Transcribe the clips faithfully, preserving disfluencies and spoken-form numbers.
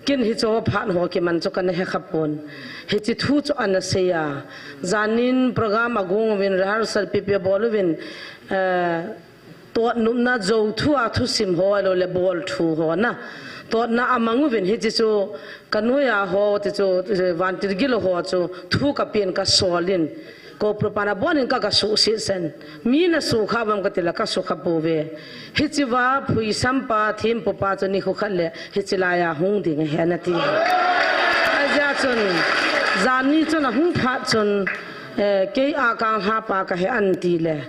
Kin hiche phat ho kiman chu kana he khapon. Hiche thu chu ana seiya. Janin program agong uvin, rehearsal pipi abol uvin, eh, totnopna jou thu a thusim ho, ahilou le bol thu ho na. Totna amang uvin hiche chu kanoiya ho, ti chu, eh, vantil gilo ho chu thu kapen kasolin. Kouprupan abonin ka, kasuhset sen. Mi nasukha uvem katile kasukha pouve. Hichea phuisam pa, thempu pa chu nikho khat le hiche laiya hung ding ahi anati. Ajeh chun, jani chun ahung phat chun, eh, kei Akanglha pa kahi anti le.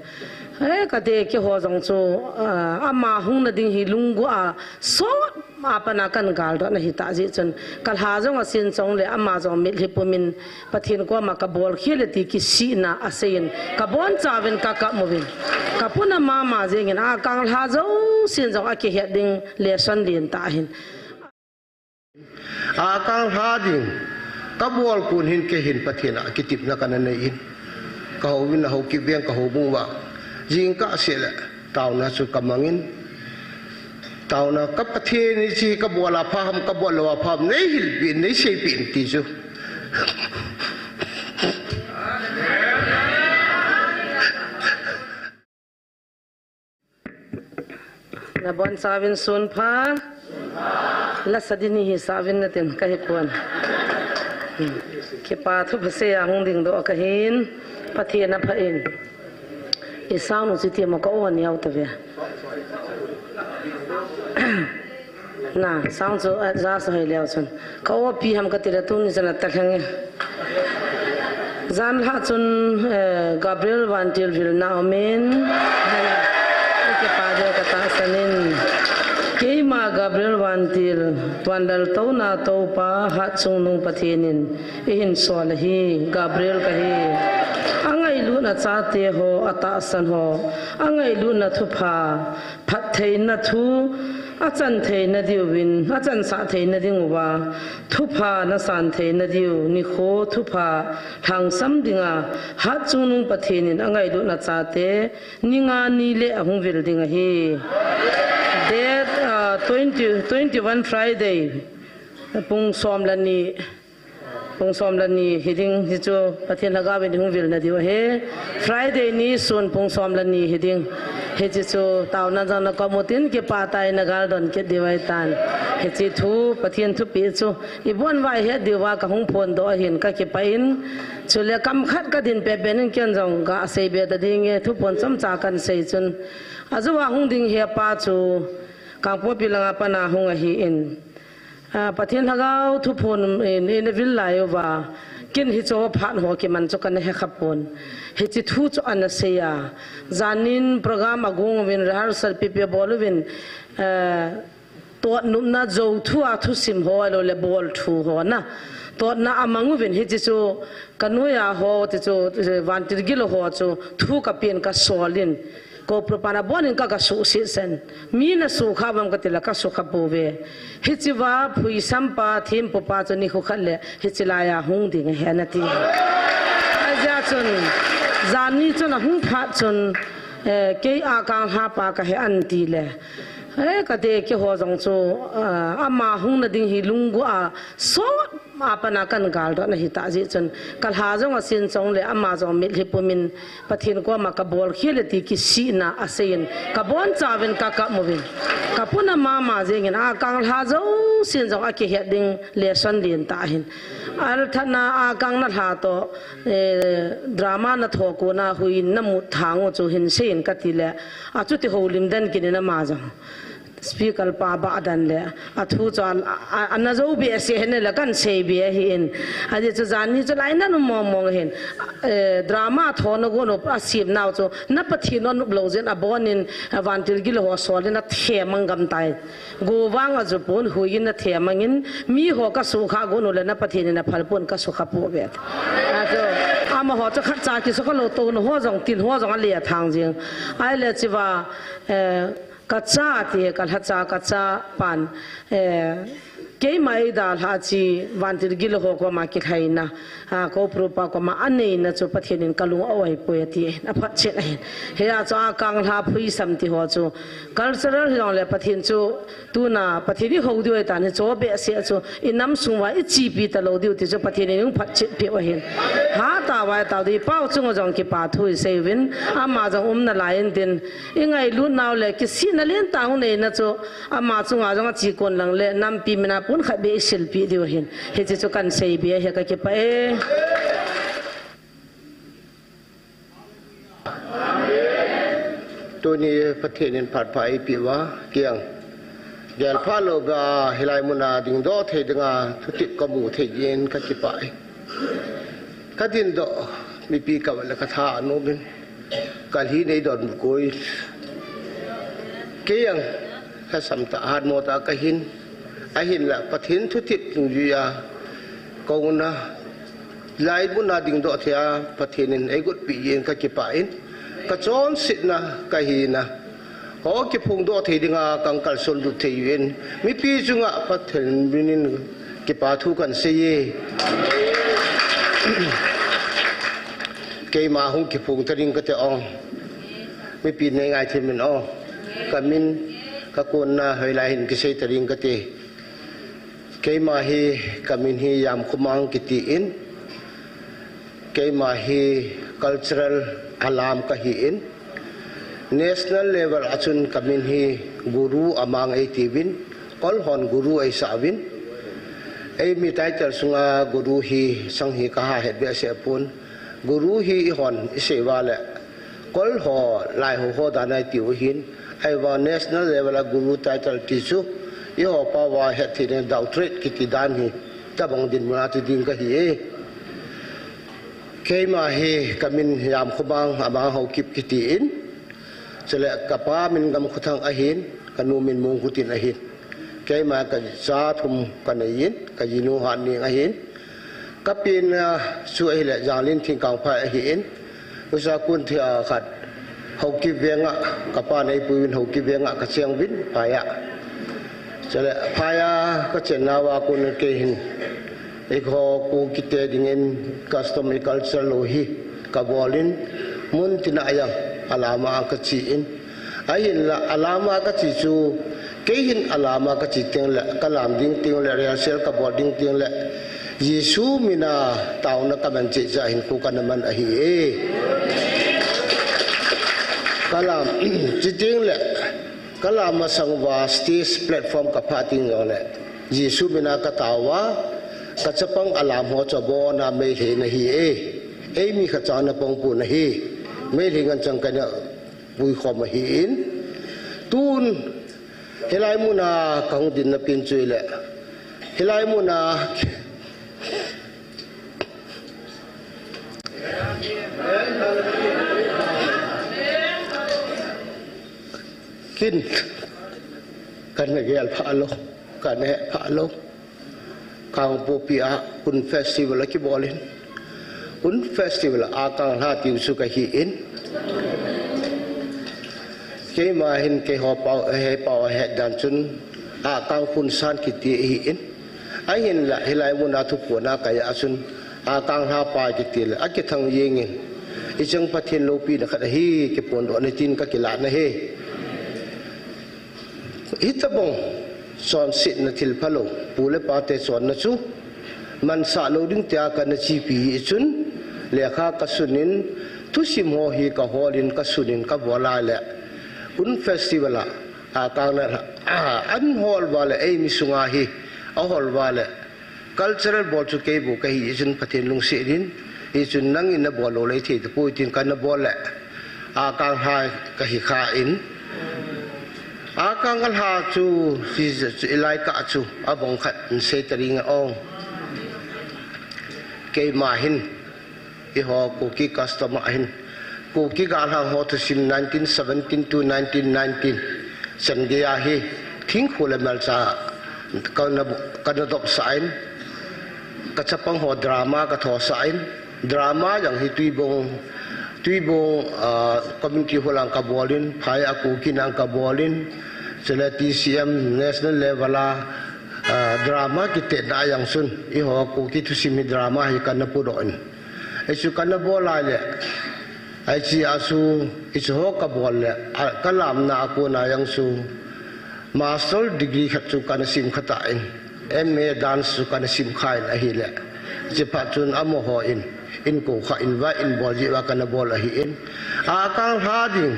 Eh, kate keiho jong chu, eh, ama hung nading hi lunggel a sot ma pana kana galdoh na hita jeh chun, kalha jong asin chong le ama jong mitlhi pumin Pathen koma kabol khel e ti kisihna aseiyin, kabonchauvin kakap uvin. Kapuna mama jengin Akanglha jousen jong akihet ding lesson lentah ahin. Akanglha ding kabol kon hin kei hin Pathen a kitepna kana nei in. Kahouvin, ahou kiveng kahoubung uva. Jingkah seh le taona chu kamangin. Taona ka Pathen hiche kabol a pha ham, kabol lou a pha ham, neihil peh in, neiseipeh in ti chu. Nabonchauvin sun pha. Lasa ding nahi sauvin natin kahi pon. Kipa thu phasei a hung dingdoh kahin. Pathen apha in. I sound chu tia ma ka on neo tave. Na, sound chu, eh, ja sa hoi leo chun. Ka opi ham katile tuni chana ta khang e. Jan lha chun, eh, Gabriel Vantil vil na omin. Kipa deu katahsan in. Keima Gabriel Vantil, vanlal touna toupa, hatchungnung Pathen in eihin sol ahi, Gabriel kahi. Angailutna chate ho, atahsan ho, angailutna thupha, phattheina thu, achan theina diuvin, achansah theina dinguva, thupha nasan theina diu, nikho thupha lhangsam dinga, hatchungnung Pathen in angailutna chate, ni nga ni le ahung vil ding ahi. Date, ah, twenty, twenty-one Friday, pung som le ni, pung som le ni hiding, hichu Pathen lhagao in hung vilna diu ahi. Friday ni sun pung som le ni hiding. Hiche chu taona jong nakop utin kipa tah in nagaldon kit diu ahitan. Hiche thu, Pathen thupeh chu ibon uva ihet diuva kahung phondoh ahin kakipah in. Chule kam khat kadin pehpeh in ken jong kaseibe ta ding e, thuphon chomcha kahin sei chun. Ajouva hung ding hepa chu Kangpokpi langa pana hung ahin. Ah, Pathen lhagao thuphon in, in eina vil lai uva. Kin hiche phat ho kiman chu kana he khapon. Hiche thu chu ana seiya. Janin program agong uvin, rehearsal pipi abol uvin, eh, totnopna jou thu a thusim ho, ahilou le bol thu ho na. Totna amang uvin hiche chu kanoiya ho, ti chu, eh, vantil gilo ho chu thu kapen kasolin. Kouprupan abonin ka, kasuhset sen. Mi nasukha uvem katile kasukha pouve. Hichea phuisam pa, thempu pa chu nikho khat le hiche laiya hung ding ahi anati. Ajeh chun, jani chun ahung phat chun, eh, kei Akanglha pa kahi anti le. Eh, kate keiho jong chu, eh, ama hung nading hi lunggel a sot ma pana kana galdoh na hita jeh chun, kalha jong asin chong le ama jong mitlhi pumin Pathen koma kabol khel e ti kisihna aseiyin, kabonchauvin kakap uvin. Kapuna mama jengin Akanglha jousen jong akihet ding lesson lentah ahin. Althana Akang nalha toh, eh, drama natho kona huiyin namut thang u chu hin seiyin katile. Achuti houlim den kinin ama jong. Speaker pa ba adan le, athu chu a, a, ana jou behseh hina le kahin seibe ahin. Ajeh chu jani chu lainat um mong mong ahin. Eh, drama thona gon u asemnau chu, na Pathen u anop lou jeh in abonin, eh, vantil gilo ho solin athem mang gam tai. Go vang ajupon huiyin athem mangin, miho kasukha gon u le na Pathen in aphal pon kasukha pouve. Achu, amaho chu khatcha kisukha lou, touna ho jong, tin ho jong ale thang jing. Ahile chua, eh, Kacha ti, kalhacha, kacha pan, eh, keima eidalha chi vantil gil ho koma kilhaina, ah, Kouprupa koma aneina chu Pathen in kalung a-oi poi ati, aphatchet ahin. Hia chu Akanglha phuisam ti ho chu cultural hijongle Pathen chu tuna Pathen ihou diu ahitan, hicho behseh chu inam sung uva ichepi talou diu ti chu Pathen in eiphatchet peh u ahin. Hatah uva itao diu, ipau chunga jong kipa thu isei uvin, ama jong umna lai intin, ingailut nau le kisihna lentah hung neina chu ama chunga jong achekon lang le nampi mina pon khat beh isilpeh diu ahin. Hiche chu kahin seibe ahi, kakipah e. Tuni Pathen in phat pha eipeh uva, kei jong gelpha louva hilai muna dingdoh thei dinga thutep kamu thei jeh in kakipah e. Kadindoh mipi kah uva le katha anom in, kalhi neidonbut koi. Kei jong lhasam tah, hatmo tah kahin, ahinla Pathen thutep dungjuia kauna, hilai muna dingdoh thei a Pathen in eigotpeh jeh in kakipah in, kachonsetna, kahina ho kiphongdoh thei dinga kahin kalson lut thei uvin, mipi chunga Pathen minin kipa thu kahin sei e. Keima hung kiphong ta ding kate o. Mipin neingaithem in o. Kamin, kakonna hoilai hin kisei ta ding kate. Keima hi, kamin hi Jamkhomang kiti in. Keima hi cultural alam kahi in. National level a chun kamin hi Guru Amang eitiuvin, kol hon Guru eisah uvin. Eimi title sunga Guru hi sang hi kaha het behseh pon. Guru hi eihon isei uva le kol ho, lai ho ho dan a itiu ahin. Ahivang national level a Guru title ti chu eiho pao va hetthei ding doctorate kiti dan hi, tabang dinmun a ti ding kahi e. Keima hi kamin Jamkhomang Amang Haokip kiti in, chule kapa min Gamkhothang ahin, kanu min Mongkhotin ahin. Keima kacha thum kanei in, kajinu Hatning ahin. Kapenna chu ahile Janglin Thingkangphai ahin. Usa kun thia khat Haokip venga, kapan eipuiyin Haokip venga kacheng uvin, phai a. Chule phai a kachennauva kon keihin, eiho Kukite dingin custom, culture lou hi kabol in, muntina jong alama kache in. Ahinla alama kache chu, keihin alama kache tengle, kalam ding tengle, rehearsal kabol ding tengle, Jesu mina taona kaman cheh jeh a hinkho kana man ahi e. Kalam, che tengle, kalam masang uva stage platform kaphah teng jongle, Jesu mina katao uva, kachapang alam ho chu abona Meitei nahi e. Eimi khatcha napang pon ahi. Meitei ngen chang kana puikhom ahin. Tun, hilai muna kahung dinna pen chu ahile, hilai muna kin, kana gelpha lou, kana hepha lou. Kangpokpi a Hun Festival akibol in. Hun Festival a Akanglha tiu chu kahi in. Keima hin keiho pao, he pao ahet dan chun Akang Hun San kiti ahi in. Ahinla hilai muna thuphon a kaja chun Akanglha pa kiti le akithang jeng in. Ichang Pathen loupina khat ahi, kiphondoh na tin kakilah na ahi. Hitabang chonsetna thil phalou, pu le pate chonna chu mansah lou ding tia kana chepi hi chun, lekha kasun in, thusim ho hi kahol in, kasun in kabol a le, Hun Festival a, Akanglha, a, an hol uva le, eimi sunga hi ahol uva le, cultural bol chu kei bou kahi, hichun Pathen lungset in, hichun nangin nabol lou lei thei tapoi tin kana bol le, Akanglha kahi kha in, Akanglha chu, chu, chu ilai kah chu, abang khat in sei ta ding a ong. Keima hin, eiho Kuki custom a hin, Kuki galhang ho thusim nineteen seventeen to nineteen nineteen, chan geiya hi, thingkhu le melcha kana, kana dopsah in, kachapang ho drama kathosah in, drama jong hi Tuibong Tuibong, ah, community hall a kabol in, phai a Kuki na kabol in, chule T C M national level a, ah, drama kitetna a jong chun, eiho Kuki thusim hi drama hi kana pudoh in. Hichu kana bol a le, hiche a chu, hichu ho kabol le, a, kalamna a kona jong chu, master degree khat chu kana sim kha tan, M A dance chu kana sim kha in ahile. Hiche phat chun amaho in, eikou kha in va in bol jeh uva kana bol ahin. Akang lha ding,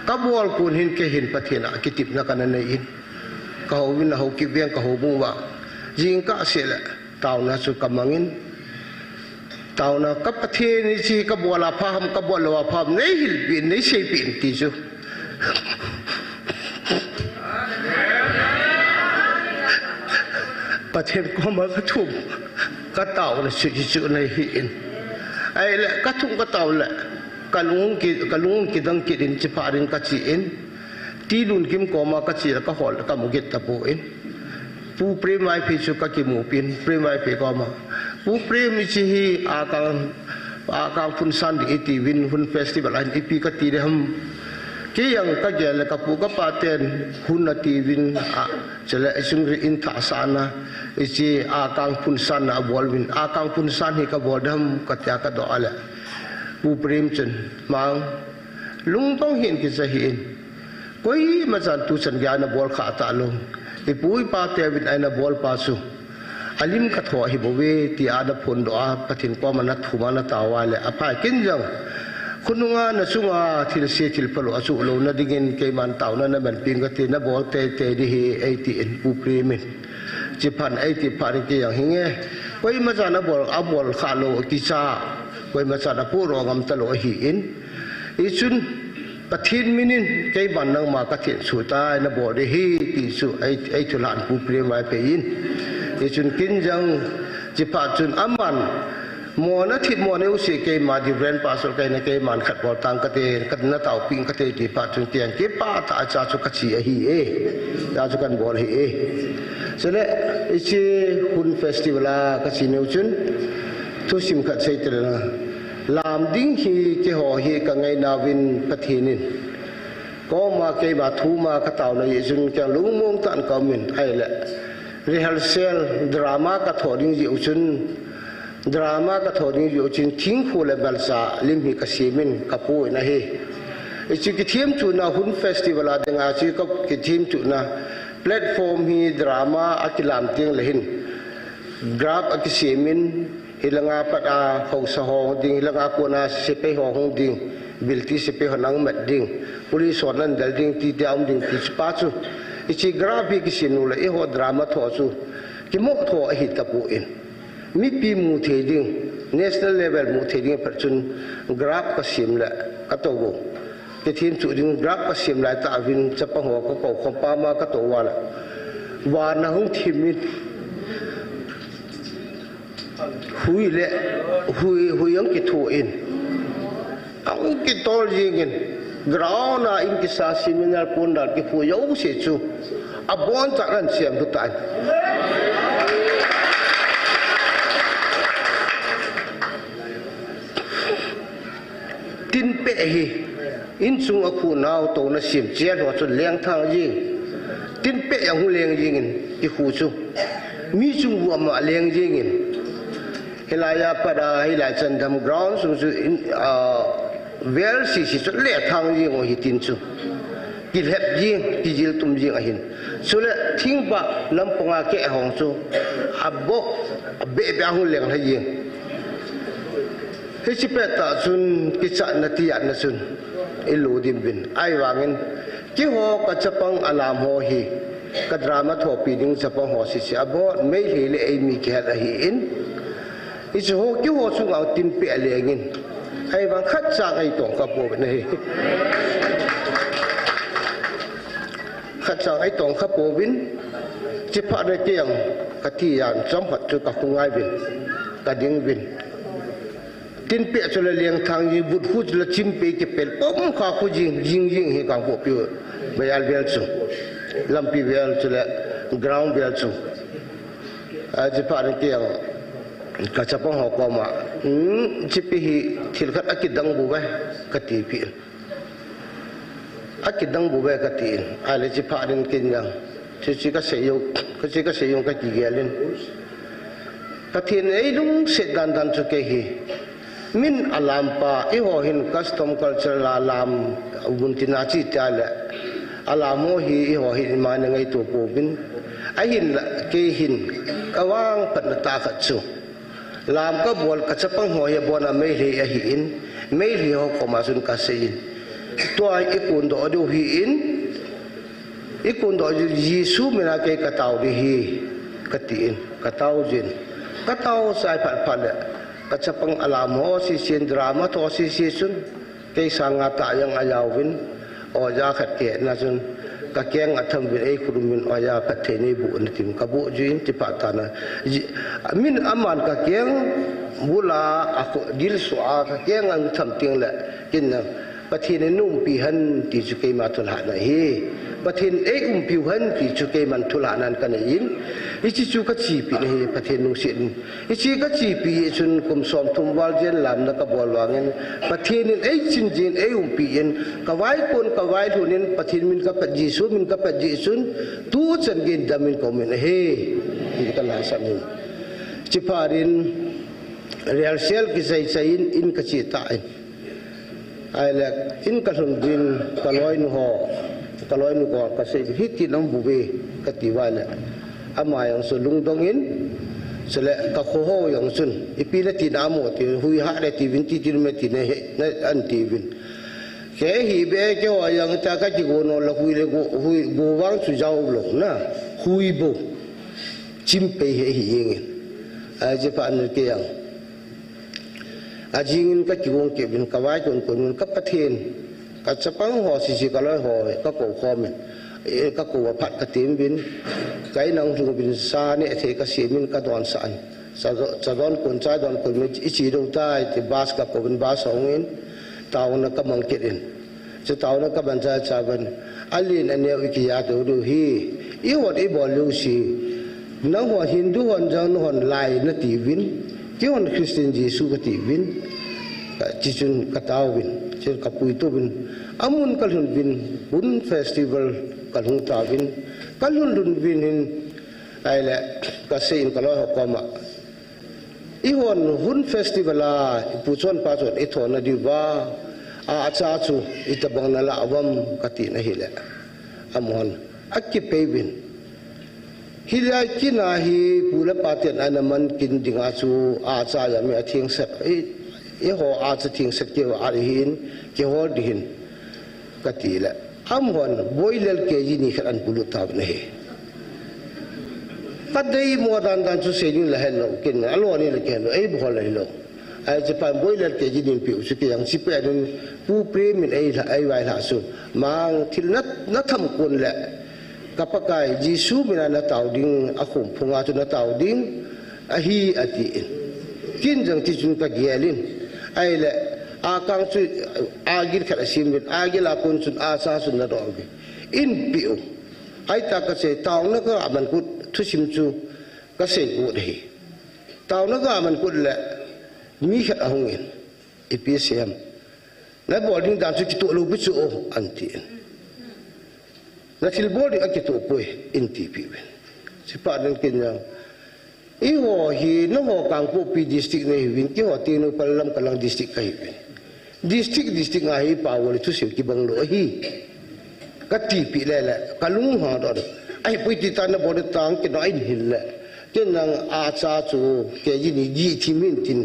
kabol kon hin kei hin Pathen a kitepna kana nei in. Ka houbung a hou kiveng ka houbung uva. Jingkah seh le, taona chu kamang in. Taona ka Pathen hiche kabol a pha ham, kabol lou a pha ham, nei hilpeh in, nei seipeh in ti chu. Pathen koma kathum, kataona chu, chu, chu nei hi in. Ahile, kathum katao le, kalung ki, kalung kidang kit in, hiche phat in kache in. Tilunkim koma kache le kahol le kamu kit tapon. Pu Prem Vaiphei chu kakimu pin, Prem Vaiphei koma. Pu Prem hiche hi Akang, Akang Phunsan ding iti uvin, Hun Festival a hin ipi kati ding ham. Kei jong kagel le kapu kapa ten Hun ati uvin, a, chule hichun ri in thah sana, hiche Akang Phunsan na abol uvin, Akang Phunsan hi kabol ding ham katia kadoh a le. Pu Prem chun, Mang, lungdong hih in, kicha hih in. Koima chan tuchan gei a nabol kha talou. Ipu ipa teuvin a nabol pa chu. Alim katho ahi bouve, tia naphondoh a, Pathen koma nathum a natao a le, aphai kin jong. Khonunga nachunga thilse thilphalou achuh louna dingin, keiman taona naman ping kate, nabol teitei ding ahi, eitin Pu Prem in. Hiche phat in eiti phat in kei jong hinge. Koima chan abol, abol kha lou kicha. Koima chan apudoh ngam talou ahin. Hichun, Pathen min in, keiman nangma kathensuh tai, nabol ding ahi, ti chu, ei, eithulan Pu Prem Vaiphei in. Hichun kin jong, hiche phat chun aman, mona thit mona u se keima ding Reverend Pastor kahina keiman khat bol tang kate, ka nataopeh kate ti phat chun kei jong kipah tah a hiche chu kache ahi e. Hiche chu kana bol ahi e. Chule, hiche Hun Festival a kache nau chun, thusim khat sei tele na. Lam ding hi keiho hi kangaina uvin Pathen in. Koma keima thum a kataona jeh chun kei jong lungmong tah in kaumin ahile. Rehearsal drama katho ding jeh u chun, drama katho ding jeh u chun thingkhu le balsa lim hi kasem in kapoh in ahi. Hiche kithemchuhna Hun Festival a dinga chu ka kithemchuhna platform hi drama akilam teng le hin. Graph akisem in, hilanga pat a haosa ho hung ding, hilanga kona sepai ho hung ding, bilti sepai ho nang mat ding, police ho nang del ding, ti tia um ding ti chu pa chu. Hiche graph hi kisem lou le, eiho drama tho chu, kimoh tho ahi tapon. Mipi mu thei ding, national level mu thei ding phat chun graph kasem le, katou bou. Kithemchuh ding graph kasem lai tah uvin chapang ho kakou khom pa ma katou uva le. Van ahung thim in. Hui le, hui, hui ahung kitho in. Ahung kitol jing in. Ground a in kisa seminar pondal kipu jouse chu. Abon cha nan siam tu tan. Tinpeh hi, inchung a khu nau touna sim chia lou chu lengthang jing. Tinpeh ahung leng jing in, i khu chu. Mi chung vuah ma leng jing in. Hilai a pat a, hilai chan dam ground sung chu in, ah, vel sisi chu lengthang jing u hi tin chu. Kilhep jing, kijil tum jing ahin. Chule thingpah lampang a keh hong chu. Abok, abeh beh ahung leng lha jing. Hiche pettah chun kichatna tiatna chun ilut ding uvin. Ahivangin, keiho ka chapang alam ho hi, ka drama thopi ding chapang ho sisi abon, Meitei le eimi kihet ahin. Hiche ho keiho chunga tinpeh lengin. Ahivang khatcha ngai tong kha pouvin ahi. Khatcha ngai tong kha pouvin. Hiche phat le kei jong kati jan chomkhat chu kahung ngai uvin. Kading uvin. Tinpeh chu le lengthang jing, vut khu chu le chimpeh kipel, pom kha khu jing, jing jing hi Kangpokpi u. Mayal vel chu. Lampi vel chu le ground vel chu. Hiche phat in kei jong ka chapang ho koma, "Hmm, chipi hi thil khat akidang bou ve," kati pin. "Akidang bou ve," kati in. Ahile chiphat in ken jong, "Chuche kasei jong, chuche kasei jong kakigel in. Pathen in eilungset dan dan chu kei hi. Min alam pa, eiho hin custom culture la lam, muntina chi tia le, alam ho hi eiho hin ima na ngaito pouvin. Ahinla kei hin kavangphatna tah khat chu, lam kabol, ka chapang ho hi abona Meitei ahin, Meitei ho koma chun kasei in, tua hi ikondoh diu ahin, ikondoh diu, Jesu mina kei katao ding ahi," kati in, katao jin. Katao chai phat phat le, ka chapang alam ho sese in, drama tho sese chun, kei sanga tah jong ajaovin, oja khat kihetna chun, kakeng atham uvin, eikhut um uvin, "Oja, phatthei neiboh in," tin kaboh jin, chiphat tah na. Ji-, min aman kakeng bula, akho-, dilsu a kakeng atham teng le, ken jong, "Pathen in naumpi hen," ti chu keima thulhahna ahi. "Pathen in eiumpiu hen," ti chu keiman thulhahna kanei in. Hiche chu kachepi na ahi, Pathen lungset in. Hiche kachepi jeh chun kum somthum val jen lamna kabol vangin, Pathen in eiching jin, eiumpi in, kavaikon, kavailhun in, Pathen min kaphat, Jesu min kaphat jeh chun, tuchan gei in dam in kaum in ahi. Hi kalhahsam in. Chiphat in, rehearsal kichai chai in, in kache tan. Ahile, in kalhun uvin, kaloinu ho, kaloinu koma kasei, "Hitin aum bouve," kati uva le, ama jong chu lungdong in, chule kakho ho jong chun, "Ipi nati namo?" ti, "Hui hah le tiuvin, ti ti me ti ne he, na an tiuvin." Kei hi be, keiho jong ta kakigo nom le hui le go, hui go vang chu jao lou na, hui bou. Chim pei hi ahi jeng in. Ahi chiphat in kei jong, ajing in kakigong kit uvin, kavaikon kon uvin, ka Pathen, ka chapang ho sese, kaloi ho, kakou khom in, eh, kakou a phat katem uvin, ka in a hung lhung uvin, sa neh thei kasem in, kadonsah in. Cha don, cha don kon, chai don kon uvin, iche diu tai, ti bus kakou uvin, bus ahung in, taona kaman kit in. Chu taona kaman cha cha uvin, alen aneo ikija diu diu ahi, eihon ibol diu si. Nangho Hindu hon jong nahon lai nati uvin, keihon Christian Jesu kati uvin, ka, chuchun katao uvin, chun kapuito uvin, amun kalhun uvin, Hun Festival kalhung tauvin, kalhun lhun uvin hin, ahile, kasei in kaloi ho koma, "Eihon Hun Festival a, ipu chonpa chon ithona diuva, acha chu itobang nalah uvam?" kati in ahile, amahon akipei uvin, "Hilai kin a hi pu le pa ten ana man kin dinga chu acha jong mi athengset, i, eiho acha thengset keu ahin, kihol ding ahin," kati le, amahon boilel kg ni khat ana bulut tauvin ahi. Kadeimo dan dan chu sei ding la helou, ken alon in la kihelou, eibol la helou. Ahi chiphat in boilel kg ni ana peh u chu kei jong chipet in Pu Prem in eilha, eivailhah chu, "Mang, thil na, natham kon le, ka Pakai Jesu mina natao ding, akhum phunga chu natao ding ahi," ati in. Ken jong tichun kagel in. Ahile, akang chu, agil khat asem uvin, agil a kon chun acha chu nadoh uvin. Eipeh u. Ahita kasei, taona kaman kit thusim chu kasei kit ahi. Taona kaman kit le, mi khat ahung in, ipi asei em? Nabol ding dan chu kitoh lou pi chu o, atin. Nathil bol ding akitoh poi, ahin tipeh uvin. Chuphat in ken jong, eiho hi, nangho Kangpokpi district nahiuvin, keiho Tengnoupal Lamka lang district kahiuvin. District, district nga hi power thusim kibang lou ahi. Katipeh le le, kalung hang doh. Ahipoi ti tan nabol ding tang, ken jong eihil le. Ken jong acha chu kg ni gih thim in tin.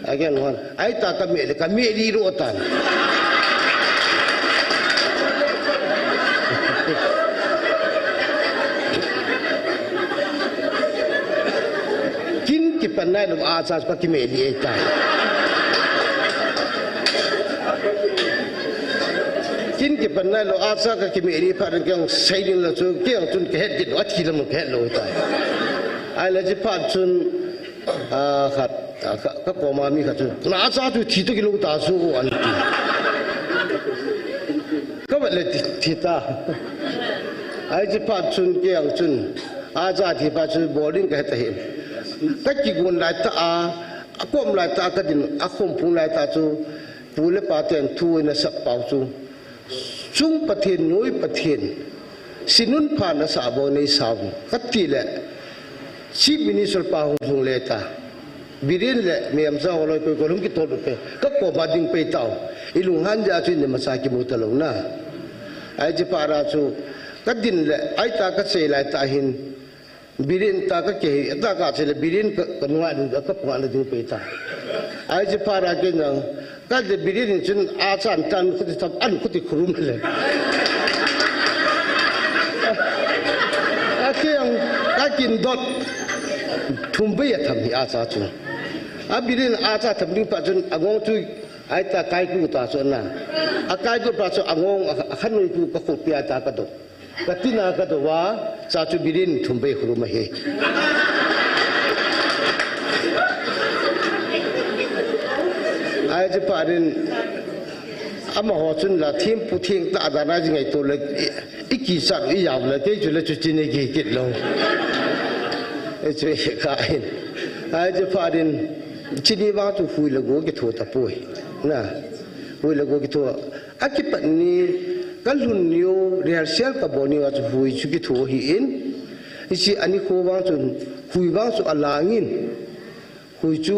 Agen hon. Ahita kameh le, kameh lih lou tan. Ken kipan nailou, acha chu kakimeh lih ahitai. Ken kipan nailou, acha kakimeh lih phat in kei jong sei ding la chu, kei jong chun kahet kit lou, athi lam kahet lou tai. Ahile chuphat chun, a, khat, a, ka, kakoma mi khat chun, "Na acha chu thi toh kilou ta chu," ati. Kavet le thi, thi ta. Ahi chuphat chun kei jong chun, acha thi phat chun bol ding kahet ahi. Ka kigon lai ta a, a kom lai ta a ka din, a khom pung lai ta chu, pu le pa ten thu in a sap pau chu. Chung Pathen, noi Pathen, sinun phan a sa bo nei sa bo. Ka ti le, Chief Minister pa hung hung le ta. Biren le, mem sa ho loi koi ko lung ki to pe. Ka ko ba ding pe tau. I lung han ja chu ne ma sa ki mu ta lo na. Ai chi pa ra chu, ka din le, ai ta ka sei lai ta hin. Biren ta ka ke, ta ka che le, Biren ka, ka nunga ding, ka punga na ding pe ta. Ai che para ke na, ka de Biren chun a chan tan khuti thap, an khuti khurum le. A ke ang, ka kin dot, thum pe a tham hi a cha chu. A Biren a cha tham ding pa chun, a ngong chu, ai ta kai ku ta chu na. A kai ku pa chu, a ngong, a, a khan nui ku ka khu pia ta ka dot. Ka tina ka do va, cha chu Biren thum pe khurum a hi. Ai chi pa din, ama ho chun la thim pu thing ta da na ji ngai to le, i, i ki sa i ya le, te chu le chu chi ne ki kit lo. E chu e ka in. Ai chi pa din, chi ni va tu hui le go ki tho ta poi. Na, hui le go ki tho. A kipat ni, ka lhun niu, rehearsal ka bol niu a chu hui chu kitho hi in. Hichi ani kho vang chun, hui vang chu a langin. Hui chu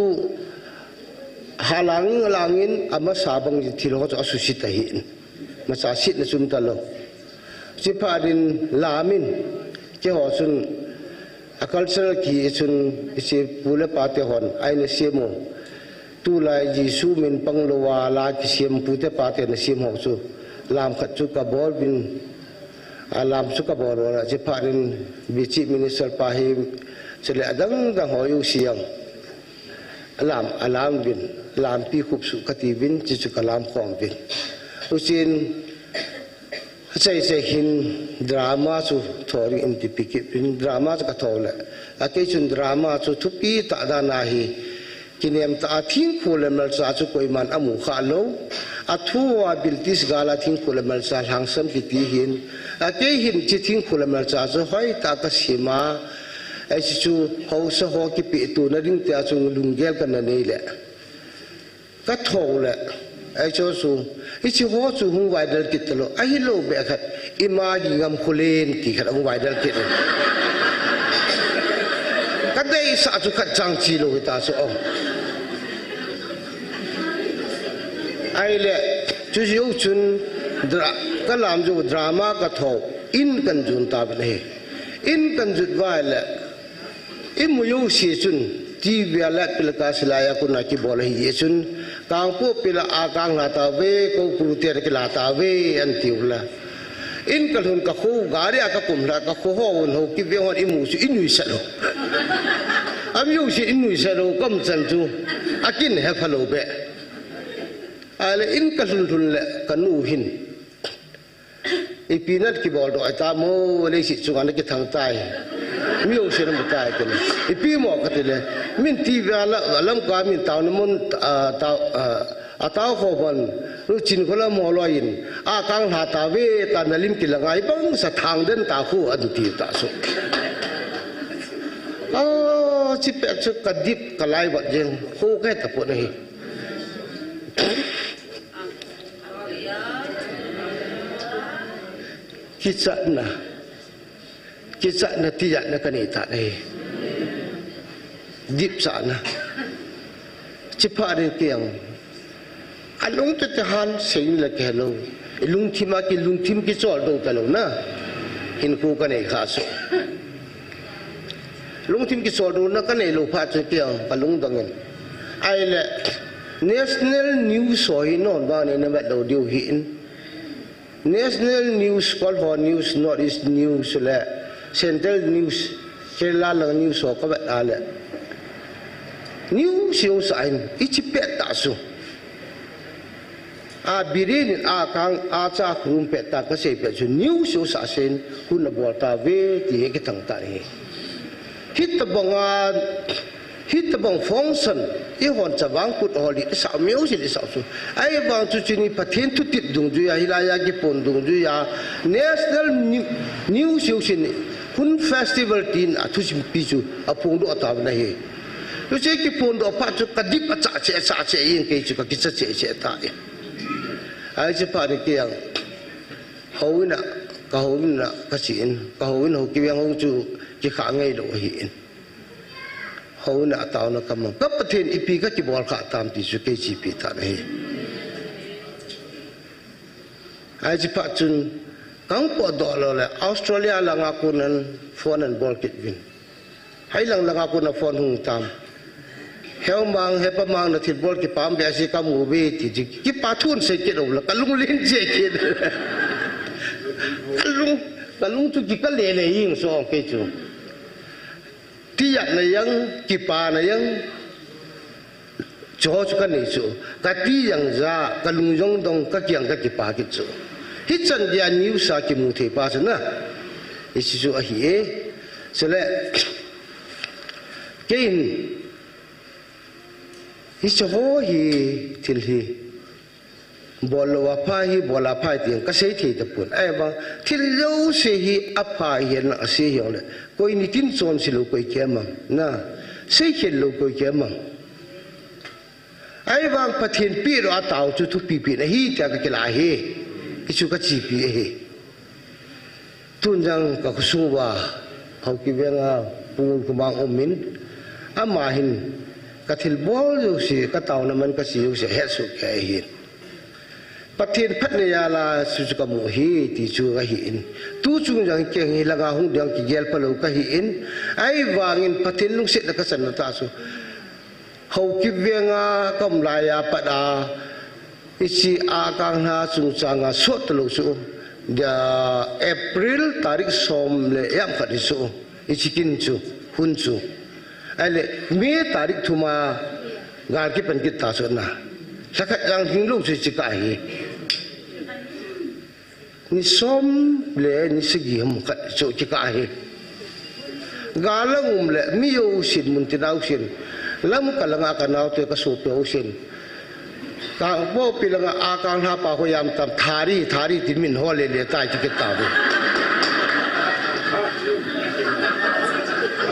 ha langin, a langin, a masa bang thil ho chu a susit a hi in. Masa sit na chum ta lo. Chi pha din lamin, ke ho chun, a cultural ki chun, hichi pu le pa te hon, ai na siam u. Tulai Jesu min pang lo a la kisiam pute pate na siam ho chu. Lam khat chu ka bol vin, a lam chu ka bol vin, a chi pha din Chief Minister pa hi, chule adang dang ho u siam. A lam, a lam vin, lampi khup su ka ti vin, chi chu ka lam khom vin. Uchin, Achai chai hin drama chu tho ring in ti pi kit in drama chu ka tho le. A kei chun drama chu thupi ta dan a hi. Kinem ta a thingkhu le malcha chu koiman a mu kha lo. A thu a British gal a thingkhu le malcha lhangsam kiti hin. A kei hin chi thingkhu le malcha chu hoi ta ka sim a. Ai chi chu hausa ho kipe tu na ding te a chu lunggel ka na nei le. Ka tho le, ai chu chu, hichi ho chu hung viral kit ta lo, ahi lo be khat, ima hi ngam khulen ti khat hung viral kit. Ka dei sa chu khat chang chi lo hi ta chu ong. Ai le, chu jiu chun, dra-, ka lam jiu drama ka tho, in kan jun ta be le. In kan jut vai le, I mu jouse chun, T V a le pilka silai a kona kibol ahi e chun, Kangpokpi la a kang la ta ve, Koupuru te la kila ta ve, an tiu la. In ka lhun ka kho, gari a ka kum la, ka kho ho, un ho, ki ve hon i mu chu, i nui sa lo. A mu jouse i nui sa lo, kam chan chu, a kin he pha lo be. A le in ka lhun lhun le, ka nu hin. Ipi nat kibol doh ta mo, leiset chunga na kithang tai. Mi jouse na mu tai kene. Ipi mo ka ti le. Min T V a la, lam ka min tao na mun, a, tao, a, a tao kho ban. Ru chin kho la mo lo in. A kang la ta ve ta na lim kila ngai bang sa thang den ta khu an ti ta su. A, chi pek chu ka dip ka lai vat jeng. Khu ke ta po na hi. Kichatna. Kichatna tijatna ka nei ta nei. Dipsahna. Chi pha rin kiang. A lungte te han sei le ke lo. I lungthim a ki lungthim kichol do ta lo na. Hinkho ka nei kha so. Lungthim kichol do na ka nei lo pha chu kiang ka lungdang in. Ai le National News ho hi non ba nei na vet lo diu hi in. National News, Kolho News, North East News le, Central News, Kerala lang News ho ka vet a le. News ho sa in, i chi pet ta su. A Biren in a kang, a cha khrum pet ta ka sei pet su. News ho sa sen, hun a bol ta ve, ti he ki thang ta ni. Hita banga, Hitabang function, i hon chavang kut holi, i sa miu sin i sa su. Ai vang chu chini Pathen thutip dungjuia, hilaiya kipon dungjuia, National New-, News jouse in, Hun festival tin a thusimpi chu aphongdoh tauvin ahi. Hiche kiphongdoh phat chu kadip achah cheh, achah cheh in kei chu kakicha cheh cheh tai. Hiche phat in kei jong houin a, ka houin a kachen, ka houin Haokip Veng hou chu kikhah ngeilou ahin. Houin a taona kamang. Ka Pathen ipi kakibol khah tam ti chu kei chepi tan ahi. Hiche phat chun kahung potdoh lou le Australia langa konin phone ahin bol kit uvin. Hei lang langa konin phone hung tam. He u Mang, he pa Mang, nathilbol kipah behseh kamu uve ti chu kipa thu ahin sei kit lou le kalung len cheh kit. Kalung, kalung chu kikah lele jeng soh kei chu. Tijatna jong, kipana jong, chuho chu kanei chu. Kati jeng jeh a, kalung jong dong, kakeng kakipa kit chu. Hichan geiya news a kimu thei pa chu na. Hiche chu ahi e. Chule, keiin, hiche ho hi, thil hi. Bol lou apha hi, bol apha ti jong kasei thei tapon. Ahivang, thil jouse hi apha hi na asei hijongle. Koi nitin chonse lou koi kei mang. Na, seikhel lou koi kei mang. Ahivang Pathen peh lou a tao chu thupi pen ahi tia kakilah ahi. Hichu kachepi ahi. Tun jong ka khosung uva, Haokip Veng a, Pu Ngulkhomang um in, ama hin, ka thilbol jouse, ka taona man ka che jouse, ahet soh kei ahin. Pathen phatna jal a, chu chu kamu ahi, ti chu kahin. Tu chung jong kei hi langa hung ding kigel phalou kahin. Ahivangin Pathen lungsetna kachanna tah chu. Haokip Veng a ka um lai a pat a, hiche a kang lha chungchang a sot talou chu, dia April tarik som le jamkhat hi chu, hiche kin chu, hun chu. Ahile, May tarik thum a gal kipan kit ta chu na. Lhakhat jong hing lou chu hiche kah hi. Ni som le ni sagi ham khat chu kikah ahi. Gal a um le mi jousen, muntin a jousen. Lamka langa ka naote ka sopi jousen. Kangpokpi langa a kang lha pa ho jam tam, Thari, Thari tin min ho lele tai ti kit tauve.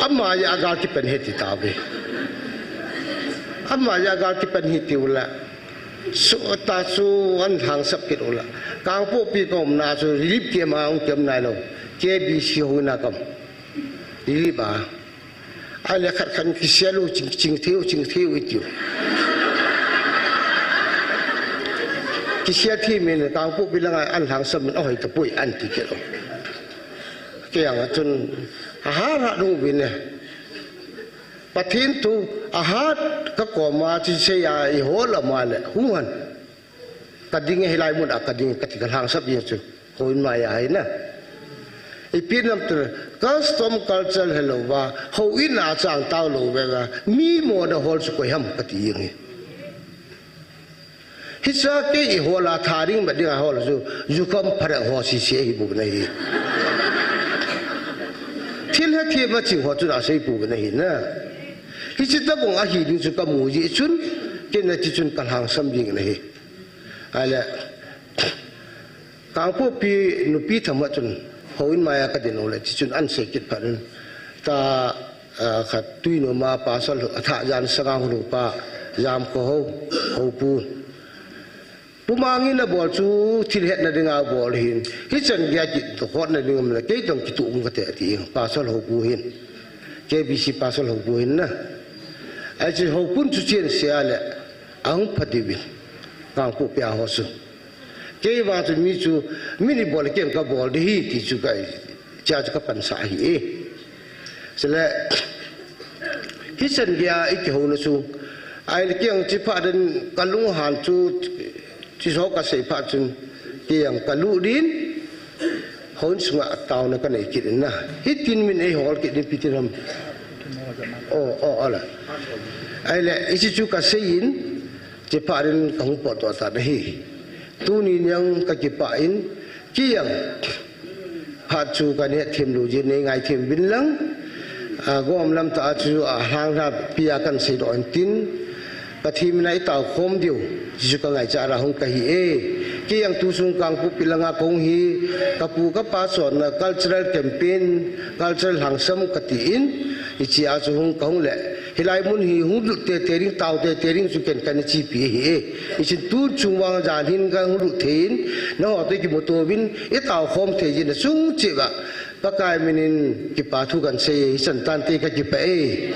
Ama jeh a gal kipan ahi ti tauve. Ama jeh a gal kipan ahi tiu le. Sot a chu ahin lhangsap kit u la. Kangpokpi ka umna chu relief camp a hung camp nailou. K B C houin a ka um. Relief a. Ahile khat khat kisel u ching, ching thei u, ching thei u iti u. Kisel thei min Kangpokpi langa ahin lhangsap min ahoi tapoi ahin ti kit u. Kei jong a chun ahat hat lhung uvin e. Pathen thu ahat ka koma chu sei a ihol a um a le hung hen. Ka ding e, hilai mun a ka ding e kati ka lhangsap jeng chu. Houin maiya hi na. Ipi nam tu custom culture helou va, houin a chang tao lou veva, mi moda hol chu koi ham kati jeng e. Hiche a kei ihol a tha ding, mat ding a hol chu, jukham phareng ho sese ahi bou na hi. Thil hethem a ching ho chun asei pou na hi na. Hiche tabang ahi ding chu kamu jeh chun, kei na ti chun ka lhangsam jing na hi. Ahile, Kangpokpi nupi thama chun, houin maiya ka din u le, ti chun ahin sei kit phat in. Ta, ah, khat Tuinom a pastor, athah jan sanga hung pa, Jamkhao ho, hopu. Pu Mang in abol chu thil hetna dinga abol ahin. Hichan geiya kitoh hotna ding um le, kei toh kitoh um kate ati, pastor hopu hin. K B C pastor hopu hin na. Hiche hopun chu chen se a le, ahung pha diu vin. Kangpokpi a ho chu. Kei vang chu mi chu, min ibol kei in kabol ding ahi ti chu ka, hichea chu ka pansah ahi e. Chule, hichan geiya i kihouna chu, ahile kei jong hiche phat in ka lunghan chu, hiche ho ka sei phat chun, kei jong ka lut in, houin sunga taona ka nei kit in na. Hitin min eihol kit in ipi ti ham. O, o, ala. Ahile, hiche chu ka sei in, hiche phat in ka hung potdoh tan ahi. Tuni jong ka kipah in, kei jong, phat chu ka nei hethem lou jeh in nei ngaithem uvin lang. A, gom lam tah a chu, a, lhang lha pi a kahin seidoh in tin. Pathen min a i taokhom diu, hiche chu ka ngaichat a hung ka hi e. Kei jong tu sung Kangpokpi langa kahung hi, kapu kapa chonna cultural campaign, cultural lhangsam kati in, hichea chu hung kahung le, hilai mun hi hung lut tete ding, tao tete ding chu ken kana chepi ahi e. Hichun tu chung vang jan hin kahung lut thei in, nangho toh kimuto uvin, itao khom thei jeh in achung cheh uva, Pakai min in kipa thu kahin sei e, hichan tante, kakipah e.